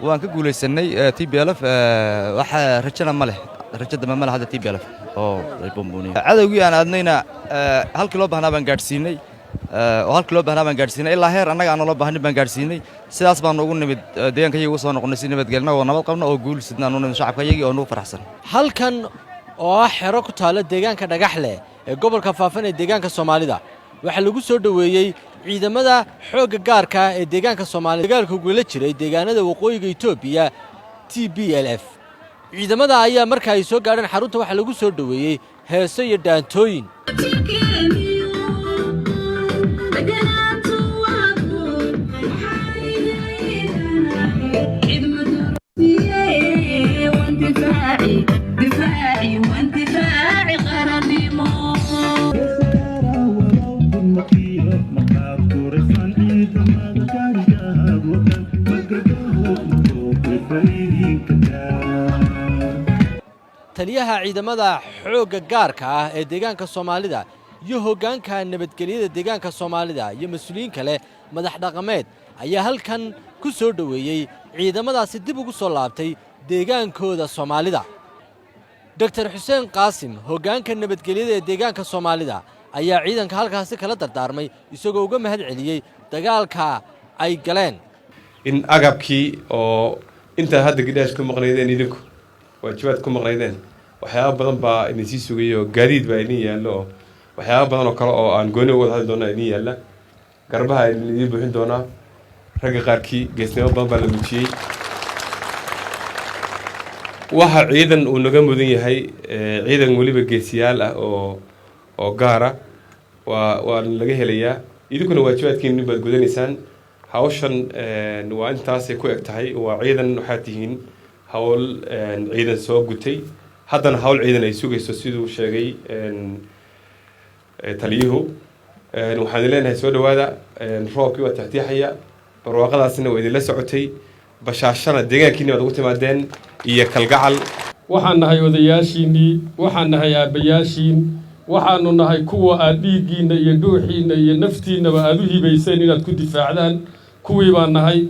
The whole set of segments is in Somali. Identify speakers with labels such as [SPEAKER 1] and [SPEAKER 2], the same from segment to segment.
[SPEAKER 1] Waan ka guulaysanay TPLF. Waxa rajana ma leh, rajo dambe ma leh hadda TPLF oo buunbuuniyo. Cadowgii aan aadnayna halkii loo baahnaa baan gaadhsiinay, oo halkii loo baahnaa baan gaadhsiinay, ilaa heer annaga aan naloo baahnin baan gaadhsiinay. Sidaas baanu ugu nimid deegaanka iyaga, ugu soo noqonnay si nabadgelna oo nabad qabna oo guul sidnaan u nimid shacabka iyagii oo nugu faraxsan.
[SPEAKER 2] Halkan oo ah xero ku taalla deegaanka Dhagaxleh ee gobolka Faafan ee deegaanka Soomaalida, waxaa lagu soo dhoweeyey ciidamada xoogga gaarka ah ee deegaanka Soomaalida dagaalka ugula jiray deegaanada waqooyiga Etoobiya TPLF. Ciidamada ayaa marka ay soo gaadheen xarunta waxaa lagu soo dhoweeyey heeso iyo dhaantooyin. Taliyaha ciidamada xoogga gaarka ah ee deegaanka Soomaalida iyo hoggaanka nabadgelyada deegaanka Soomaalida iyo mas-uuliyiin kale, madax dhaqameed ayaa halkan ku soo dhoweeyey ciidamadaasi dib ugu soo laabtay deegaankooda Soomaalida. Doktor Xuseen Qaasim, hoggaanka nabadgelyada ee deegaanka Soomaalida, ayaa ciidanka halkaasi kala dardaarmay, isagoo uga mahad celiyey dagaalka ay galeen.
[SPEAKER 3] In agabkii oo intaad hadda gidhaash ku maqnaydeen, idinku waajibaad ku maqnaydeen, waxyaaba badan baa idin sii sugayay oo gaadiid baa idin yaallo oo waxyaaba badan oo kale oo aan gooni uga wada hadli doonaa idin yaalla, garbaha idiin buuxin doonaa. Ragga qaarkii geesnimo badan baa la muujiyey. Waxa ciidan uu naga mudan yahay, ciidan weliba geesiyaal ah oo gaara, waa laga helayaa. Idinkuna waajibaadkiin baad gudanaysaan. Hawshan waa intaasay ku eg tahay. Waa ciidan, waxaad tihiin hawl ciidan soo gutay, haddana hawl ciidan ay sugayso, siduu sheegay taliyuhu. Waxaan idin leenahay soo dhawaada. Roobkii waa taxtiixaya, barwaaqadaasna waa idinla socotay, bashaashana deegaankiina baad ugu timaadeen iyo kalgacal.
[SPEAKER 4] Waxaan nahay odayaashiinnii, waxaan nahay aabbayaashiin, waxaanu nahay kuwa aad dhiiggiinna iyo dhuuxiinna iyo naftiinnaba aada u hibayseen inaad ku difaacdaan. Kuwii baan nahay.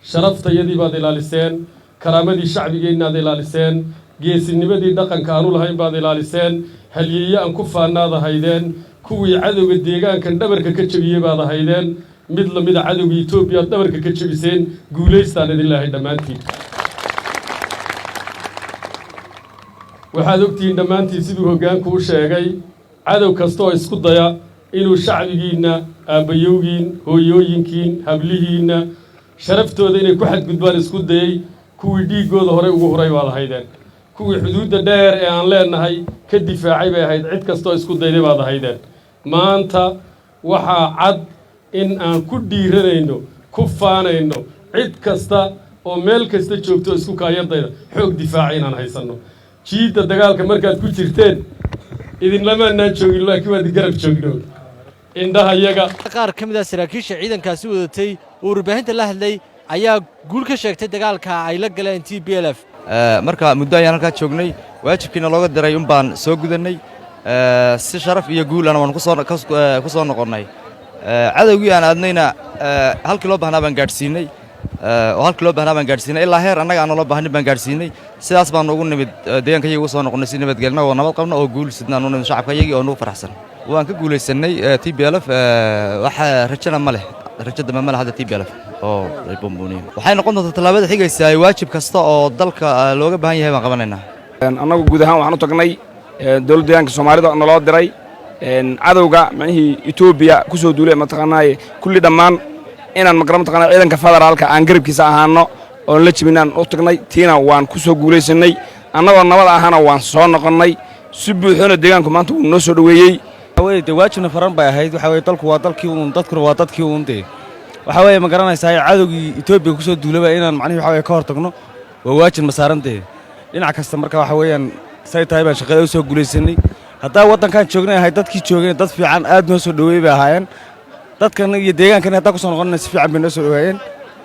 [SPEAKER 4] Sharaftayadii baad ilaaliseen, karaamadii shacbigeennaad ilaaliseen, geesinimadii dhaqanka aanu lahayn baad ilaaliseen, halyeeye aan ku faannaad ahaydeen, kuwii cadowga deegaankan dhabarka ka jebiyey baad ahaydeen. Mid lamida cadowga Etoobiya aad dhabarka ka jebiseen. Guulaystaan idin leehay dhammaantiin. Waxaad ogtihiin dhammaantiin, siduu hoggaanku u sheegay, cadow kasta oo isku daya inuu shacbigiinna, aabbayowgiin, hooyooyinkiin, hablihiinna sharaftooda inay ku xadgudbaan isku dayey, kuwii dhiiggooda horey ugu huray baad ahaydeen, kuwii xuduudda dheer ee aan leenahay ka difaacay bay ahayd cid kastaoo isku dayday baad ahaydeen. Maanta waxaa cad in aan ku dhiiranayno, ku faanayno, cid kasta oo meel kasta joogto isku kaayadayda xoog difaaca inaan haysanno. Jiidda dagaalka markaad ku jirteen idinlamaanaan joogin, laakiin waad garab joogno indhaha yaga.
[SPEAKER 2] Qaar ka mid ah saraakiisha ciidankaasi wadatay oo warbaahinta la hadlay ayaa guul ka sheegtay dagaalka ay la galeen TPLF.
[SPEAKER 1] Marka muddo ayaan halkaa joognay, waajibkiina looga diray un baan soo gudannay, si sharaf iyo guulana waan ku soo noqonnay. Cadowgii aan aadnayna halkii loo baahnaa baan gaadhsiinay, oo halkii loo baahnaa baan gaadhsiinay, ilaa heer annaga aan naloo baahnin baan gaadhsiinay. Sidaas baanu ugu nimid deegaanka iyaga, ugu soo noqonnay si nabadgelna oo nabad qabna oo guul sidnaan u nimid shacabka iyagii oo nugu faraxsan. Waan ka guulaysanay TPLF. Waxa rajana ma leh, rajo dambe ma leh hadda TPLF oo buunbuuniyo. Waxay noqon doontaa tallaabada xigaysaa waajib kasta oo dalka looga baahan yahay baan qabanaynaa.
[SPEAKER 5] Annagu guud ahaan waxaan u tagnay dowladda deegaanka Soomaalida naloo diray cadowga micnihii Etoobiya ku soo duulay, mataqaanaaye, kulli dhammaan inaan maqra mataqanaa ciidanka federaalka aan garabkiisa ahaano oon la jebinaan u tagnay. Tiina waan ku soo guulaysanay. Annagoo nabad ahana waan soo noqonnay si buuxoona. Deegaanku maanta wuu noo soo dhoweeyey.
[SPEAKER 6] Waxaa dee waajibna faran bay ahayd. Waxaa weye dalku waa dalkii uun, dadkuna waa dadkii uun. Dee waxaa weeye, ma garanaysaa, cadowgii Etoobiya ku soo duulaba inaan macnihi waxa weye ka hor tagno waa waajib ma saaran dee dhinac kasta. Marka waxa weeyaan say tahay baan shaqada u soo guulaysanay. Haddaa waddankaan joognay ahay, dadkii joogayna dad fiican aad noo soo dhoweeyey bay ahaayeen. Dadkan iyo deegaankan haddaan ku soo noqonana si fiican bay noo soo dhoweeyeen.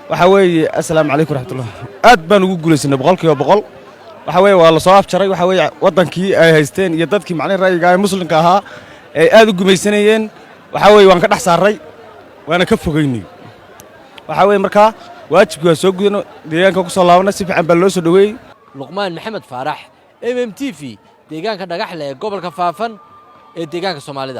[SPEAKER 6] Waxaa weeye, assalaamu calaykum raxmatullah, aad baan ugu guulaysanay 100%. Waxa weeye waa la soo afjaray. Waxa weeye waddankii ay haysteen iyo dadkii macnihi ra'yiga ee muslimka ahaa ay aad u gumaysanayeen, waxaa weeye waan ka dhex saarray, waana ka fogaynay. Waxaa weeye markaa Waajibkii waa soo gudano, deegaanka ku soo laabanay, si fiican baa loo soo dhoweeyey.
[SPEAKER 2] Luqmaan Maxamed Faarax, MMTV, deegaanka Dhagaxle ee gobolka Faafan ee deegaanka Soomaalida.